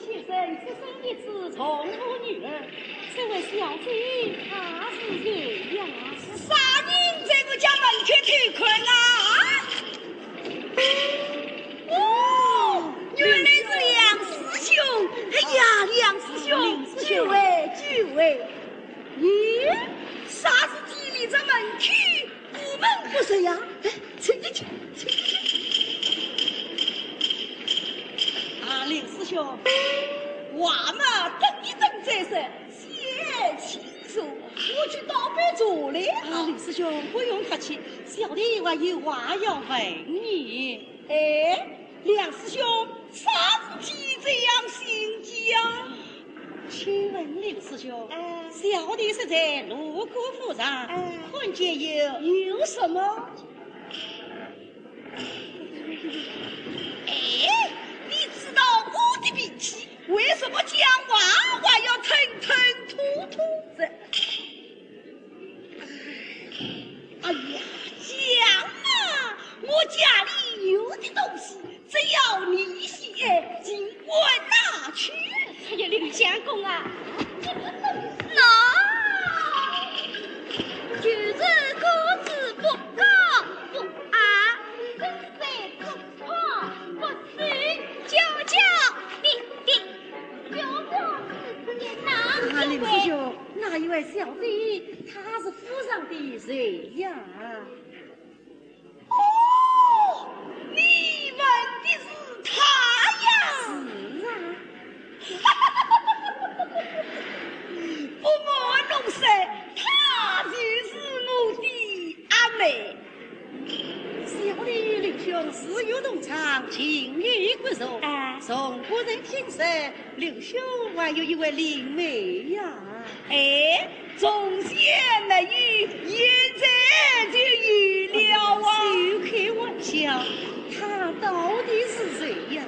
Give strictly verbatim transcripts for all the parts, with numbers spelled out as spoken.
先生出生一子，从无女儿，这位小姐她是谁呀？是啥人在我家门口偷看啊？哦，原来是梁师兄。哎呀，梁师兄，举位，举位。咦，啥事体立在门口？ 我们不是呀。哎，请进去，请进去。啊，林师兄，话嘛等一等再说，先请坐，我去倒杯茶来。啊，林师兄，不用客气，小弟还有话要问你。哎， 梁师兄，啥事体这样心急啊？请问林师兄，哎。小弟是在泸沽府上，哎。看见有，有什么？哎，你知道我的脾气，为什么讲话还要吞吞吐吐的？ 哎呀，讲啊，我家里有的东西，只要你喜爱，尽管拿去。哎呀，林相公啊，那就是公子不高不矮，身材不胖不瘦，娇娇滴滴。 啊，林师兄，那一位小姐，她是府上的谁呀？哦，你问的是她呀？是啊。不瞒侬说，她就是我的阿妹。 小弟与林兄自幼同窗，情谊深厚。哎。从不曾听说林兄还有一位林妹呀。哎，从前没有，现在就有了啊。休开玩笑，她到底是谁呀？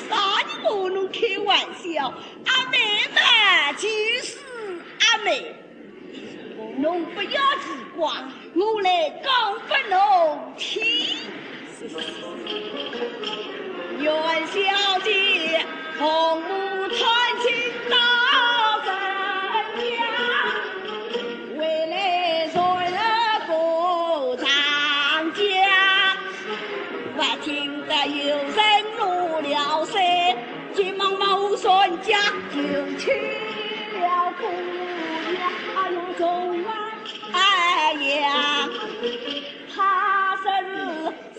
啥人和侬开玩笑？阿妹嘛，就是阿妹。 侬不要奇怪，我来讲拨侬听。元宵节，同母探亲到沈阳，回来传了个长江。 不听得有人落了山，急忙冒船家救起了姑娘。哎呀，中啊，哎呀，她是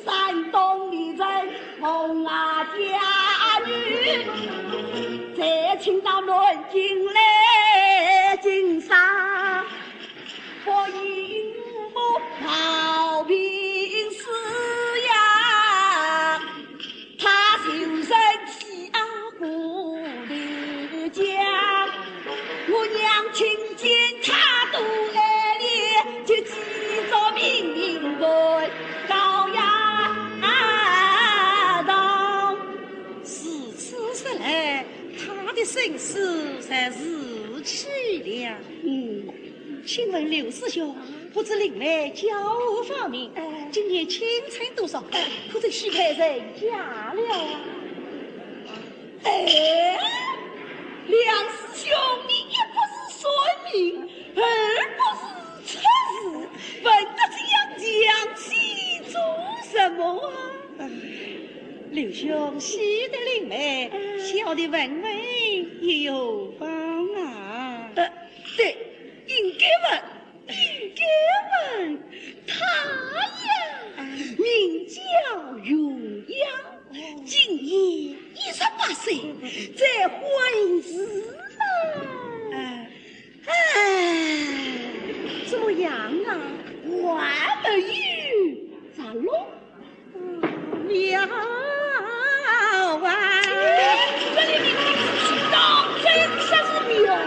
山东的人，红啊家女，在青岛南京来经商。 不因我逃兵死呀，她就生气啊，我的家。我娘听见她都爱了，就急着命命问告呀，啊，道。如此说来，她的身世才是去了。嗯。 请问刘师兄，不知林妹叫何芳名？哎。今年青春多少？哎，可曾许配人家了啊？哎，梁师兄，你一不是算命，二不是测字，问得这样详细做什么啊？哎，刘兄喜得林妹，哎。小弟问问又何妨啊？呃，对， 应该问，应该问，她呀，名叫云阳，今年一十八岁，在婚事嘛。哎，怎么样啊？还没有着落。 妙啊！哎，这里你们知道，这可是妙啊！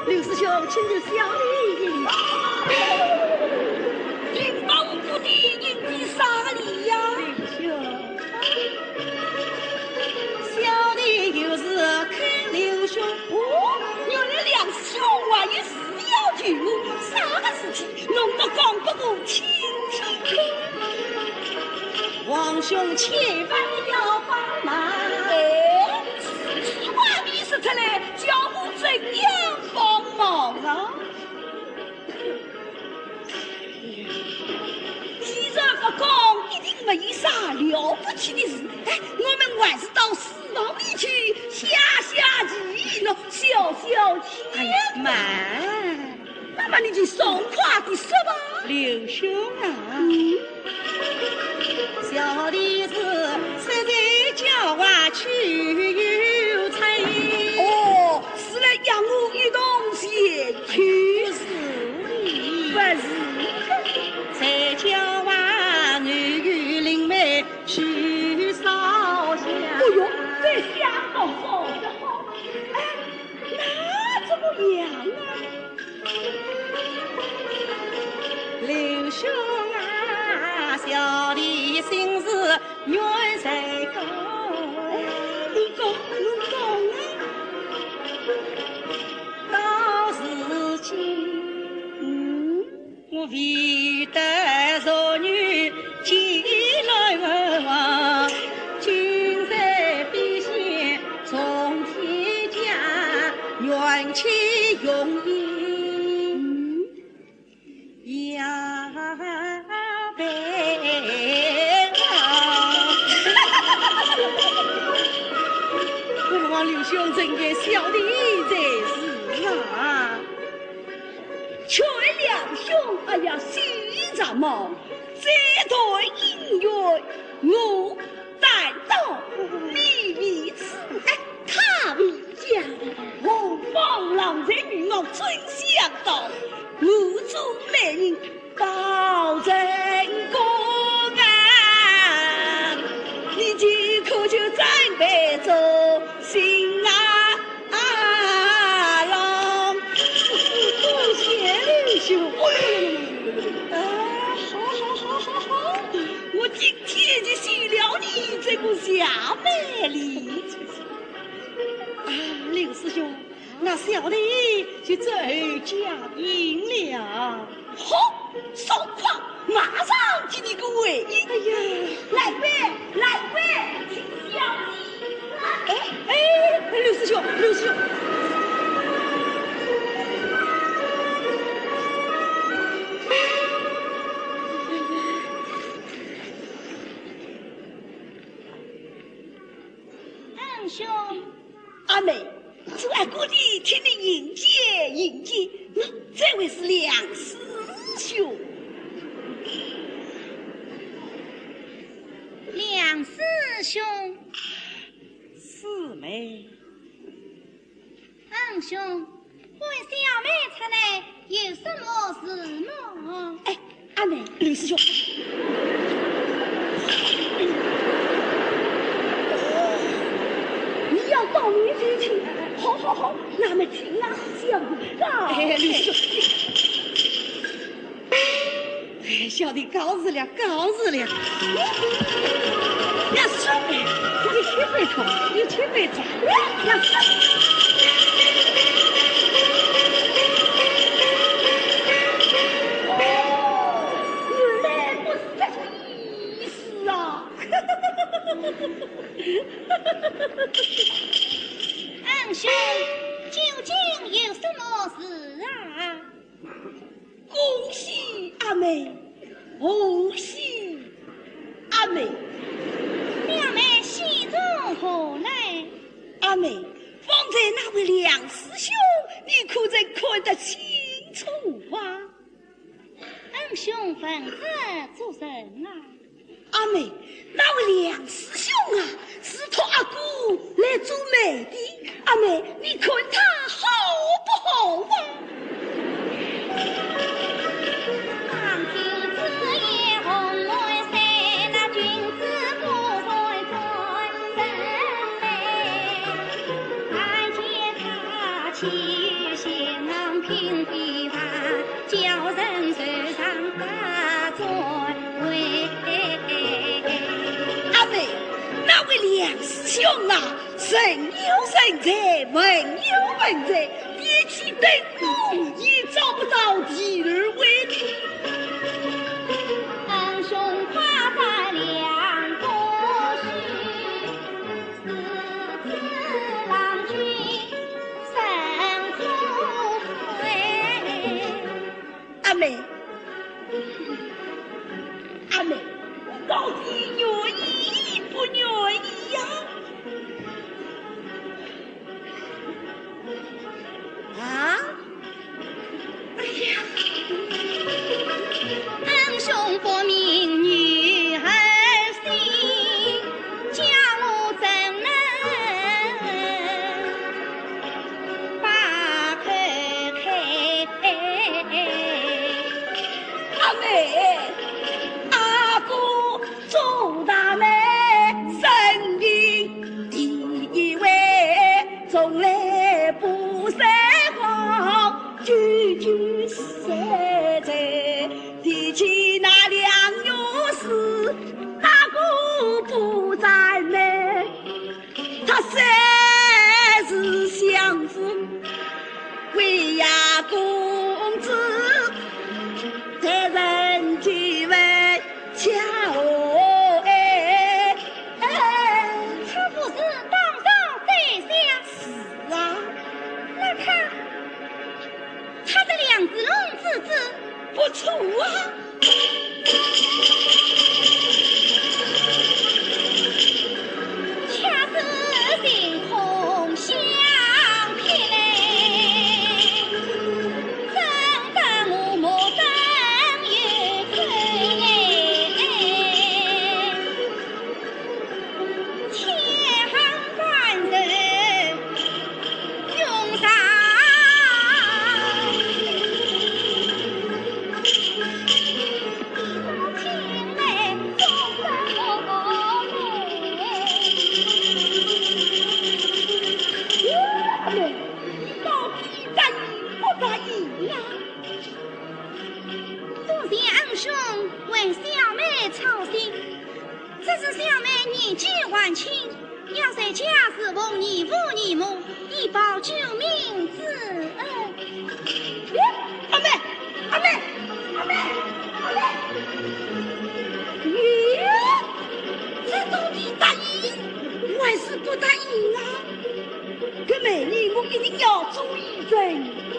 刘师兄，请受小弟一礼。刘你应该啥个礼呀？刘兄。小弟有事看刘兄。哦，原来梁兄还有事要求，啥个事体？侬倒讲拨我听听看。王兄千万要帮忙。哎，话你说出来，叫我怎样帮忙啊？ 既然勿讲，一定没有啥了不起的事。哎，我们还是到书房里去下下棋咯，消消气。哎呀，慢。那么你就爽快地说吧。刘兄啊。嗯。小弟是实在叫我去有差。哦， 是来让我一同前去。哎，不是的。不是。才叫啊，你与林妹去烧香。哎呦，这下倒好得好。哎，那怎么样啊？刘兄啊，小弟心事 愿谁讲？哎，你讲，你讲啊。到如今，嗯，我未得弱女前来问话，君在边县从天降，元气容颜。 呀，悲啊！我望刘兄成全小弟才是啊。求梁兄，哎呀，喜着么，这段姻缘，我 难道你为此？哎，他为家，何方狼藉女貌，真想到我做媒人保人公啊！你即刻就准备做新郎。 啊，郎。多谢刘兄。哎，好，好，好，好，好，我今天就许了你这个小妹哩。啊，刘师兄，那小弟就走后家庭了。好， 爽快，马上给你个回应。哎呀，来呗，来呗，请小弟。哎，哎，刘师兄，刘师兄。恩兄。 阿妹，做阿哥的替你迎接迎接，喏，这位是梁师兄。梁师兄。师妹。恩兄， 唤小妹出来，有什么事么？哎，阿妹，刘师兄。哦，你要到面前去，好好好，那么请啊，相告。哎，刘师兄。 哎，小弟告辞了，告辞了。要死！你去别走，你去别走。要死！哦，原来不是这个意思啊。恩兄，究竟有什么事啊？ 恭喜阿妹，贺喜阿妹。表妹喜从何来？阿妹，方才那位梁师兄，你可曾看得清楚啊？恩兄问这做甚啊？ 阿妹，那位梁师兄啊，是托阿哥来做媒的。阿妹，你看他好不好啊？梁师兄啊，人有人才，文有文才，你去等我也找不到第二位的。阿妹，阿妹，你到底愿意不愿意呀？啊？哎呀！阿妹，阿哥祝大妹生平第一回，从来不撒谎，句句实在，提起那梁院士，阿哥不赞美。 他虽是相府贵呀公子，待人接物讲究哎。他不是当朝宰相？是啊。那他，他这梁子龙之子，不错啊。 多谢恩兄为小妹操心，只是小妹年纪还轻， 要在家侍奉义父义母，以报救命之恩。哎，阿妹，阿妹，阿妹，阿妹！咦，这到底答应还是不答应啊？搿媒人我一定要注意成功。